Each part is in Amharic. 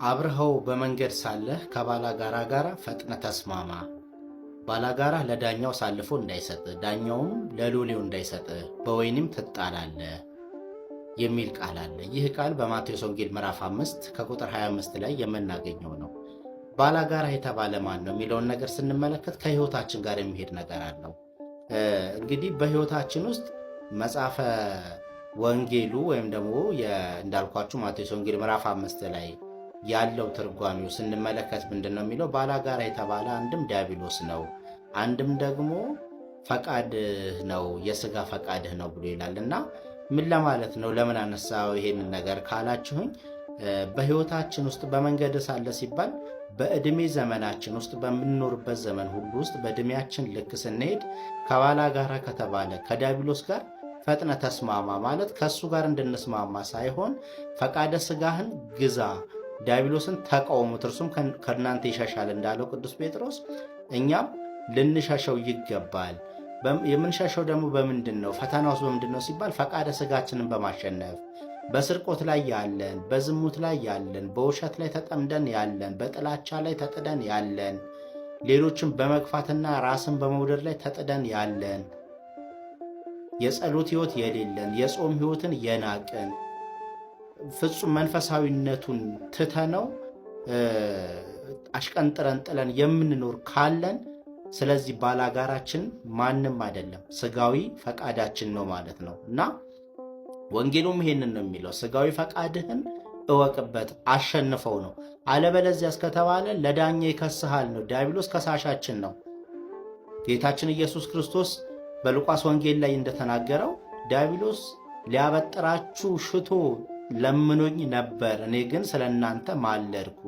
አብረኸው በመንገድ ሳለህ ከባላጋራ ጋር ፈጥነህ ተስማማ። ባላጋራህ ለዳኛው አሳልፎ እንዳይሰጥ፣ ዳኛውም ለሎሌው እንዳይሰጥ፣ በወህኒም ትጣላለህ የሚል ቃል አለ። ይህ ቃል በማቴዎስ ወንጌል ምዕራፍ 5 ከቁጥር 25 ላይ የምናገኘው ነው። ባላጋራ የተባለ ማን ነው የሚለውን ነገር ስንመለከት ከህይወታችን ጋር የሚሄድ ነገር አለው። እንግዲህ በህይወታችን ውስጥ መጽሐፈ ወንጌሉ ወይም ደግሞ እንዳልኳችሁ ማቴዎስ ወንጌል ምዕራፍ 5 ላይ ያለው ትርጓሜው ስንመለከት ምንድን ነው የሚለው? ባላጋራ የተባለ አንድም ዲያብሎስ ነው፣ አንድም ደግሞ ፈቃድህ ነው፣ የስጋ ፈቃድህ ነው ብሎ ይላል። እና ምን ለማለት ነው? ለምን አነሳው ይሄንን ነገር ካላችሁኝ፣ በህይወታችን ውስጥ በመንገድ ሳለ ሲባል በእድሜ ዘመናችን ውስጥ በምንኖርበት ዘመን ሁሉ ውስጥ በእድሜያችን ልክ ስንሄድ ከባላጋራ ከተባለ ከዲያብሎስ ጋር ፈጥነ ተስማማ ማለት ከእሱ ጋር እንድንስማማ ሳይሆን ፈቃደ ስጋህን ግዛ፣ ዲያብሎስን ተቃውሙት እርሱም ከእናንተ ይሸሻል እንዳለው ቅዱስ ጴጥሮስ እኛም ልንሸሸው ይገባል። የምንሸሸው ደግሞ በምንድን ነው? ፈተና ውስጥ በምንድን ነው ሲባል ፈቃደ ስጋችንን በማሸነፍ፣ በስርቆት ላይ ያለን፣ በዝሙት ላይ ያለን፣ በውሸት ላይ ተጠምደን ያለን፣ በጥላቻ ላይ ተጥደን ያለን፣ ሌሎችን በመግፋትና ራስን በመውደድ ላይ ተጥደን ያለን፣ የጸሎት ሕይወት የሌለን፣ የጾም ሕይወትን የናቅን፣ ፍጹም መንፈሳዊነቱን ትተነው አሽቀንጥረን ጥለን የምንኖር ካለን፣ ስለዚህ ባላጋራችን ማንም አይደለም፣ ስጋዊ ፈቃዳችን ነው ማለት ነው። እና ወንጌሉም ይሄንን ነው የሚለው፣ ስጋዊ ፈቃድህን እወቅበት፣ አሸንፈው ነው። አለበለዚያ እስከተባለ ለዳኛ ይከስሃል ነው። ዲያብሎስ ከሳሻችን ነው። ጌታችን ኢየሱስ ክርስቶስ በሉቃስ ወንጌል ላይ እንደተናገረው ዲያብሎስ ሊያበጥራችሁ ሽቶ ለምኖኝ ነበር፣ እኔ ግን ስለ እናንተ ማለድኩ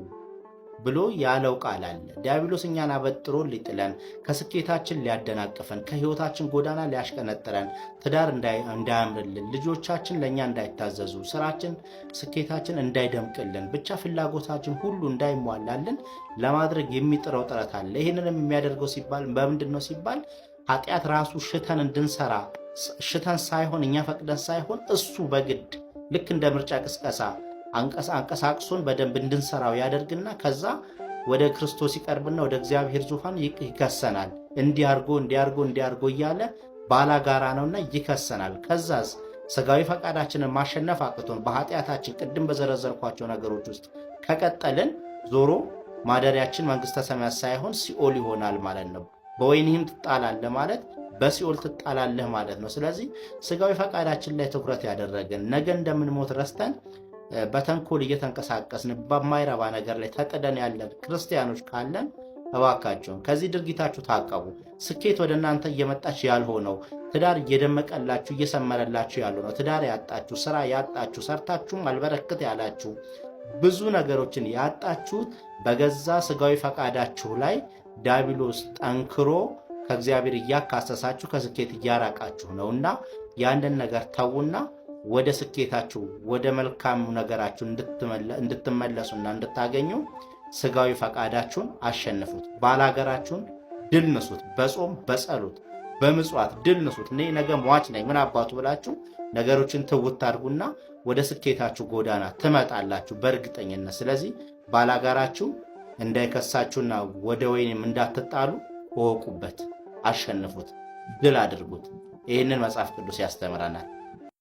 ብሎ ያለው ቃል አለ። ዲያብሎስ እኛን አበጥሮ ሊጥለን፣ ከስኬታችን ሊያደናቅፈን፣ ከህይወታችን ጎዳና ሊያሽቀነጥረን፣ ትዳር እንዳያምርልን፣ ልጆቻችን ለእኛ እንዳይታዘዙ፣ ስራችን፣ ስኬታችን እንዳይደምቅልን፣ ብቻ ፍላጎታችን ሁሉ እንዳይሟላልን ለማድረግ የሚጥረው ጥረት አለ። ይህንንም የሚያደርገው ሲባል በምንድን ነው ሲባል ኃጢአት ራሱ ሽተን እንድንሰራ፣ ሽተን ሳይሆን፣ እኛ ፈቅደን ሳይሆን፣ እሱ በግድ ልክ እንደ ምርጫ ቅስቀሳ አንቀሳቅሶን በደንብ እንድንሰራው ያደርግና ከዛ ወደ ክርስቶስ ይቀርብና ወደ እግዚአብሔር ዙፋን ይከሰናል። እንዲያርጎ እንዲያርጎ እንዲያርጎ እያለ ባላጋራ ነውና ይከሰናል። ከዛስ ስጋዊ ፈቃዳችንን ማሸነፍ አቅቶን በኃጢአታችን ቅድም በዘረዘርኳቸው ነገሮች ውስጥ ከቀጠልን ዞሮ ማደሪያችን መንግስተ ሰማያት ሳይሆን ሲኦል ይሆናል ማለት ነው። በወይኒህም ትጣላለህ ማለት በሲኦል ትጣላለህ ማለት ነው። ስለዚህ ስጋዊ ፈቃዳችን ላይ ትኩረት ያደረግን፣ ነገ እንደምንሞት ረስተን በተንኮል እየተንቀሳቀስን፣ በማይረባ ነገር ላይ ተጥደን ያለን ክርስቲያኖች ካለን እባካችሁን ከዚህ ድርጊታችሁ ታቀቡ። ስኬት ወደ እናንተ እየመጣች ያልሆነው፣ ትዳር እየደመቀላችሁ እየሰመረላችሁ ያልሆነው፣ ትዳር ያጣችሁ፣ ስራ ያጣችሁ፣ ሰርታችሁም አልበረክት ያላችሁ፣ ብዙ ነገሮችን ያጣችሁት በገዛ ስጋዊ ፈቃዳችሁ ላይ ዲያብሎስ ጠንክሮ ከእግዚአብሔር እያካሰሳችሁ ከስኬት እያራቃችሁ ነውና ያንን ነገር ተዉና ወደ ስኬታችሁ፣ ወደ መልካም ነገራችሁ እንድትመለሱና እንድታገኙ ስጋዊ ፈቃዳችሁን አሸንፉት። ባላገራችሁን ድል ንሱት። በጾም፣ በጸሎት፣ በምጽዋት ድል ንሱት። እኔ ነገ ሟች ነኝ ምን አባቱ ብላችሁ ነገሮችን ትውት አድርጉና ወደ ስኬታችሁ ጎዳና ትመጣላችሁ በእርግጠኝነት። ስለዚህ ባላጋራችሁ እንዳይከሳችሁና ወደ ወይንም እንዳትጣሉ እወቁበት፣ አሸንፉት፣ ድል አድርጉት። ይህንን መጽሐፍ ቅዱስ ያስተምረናል።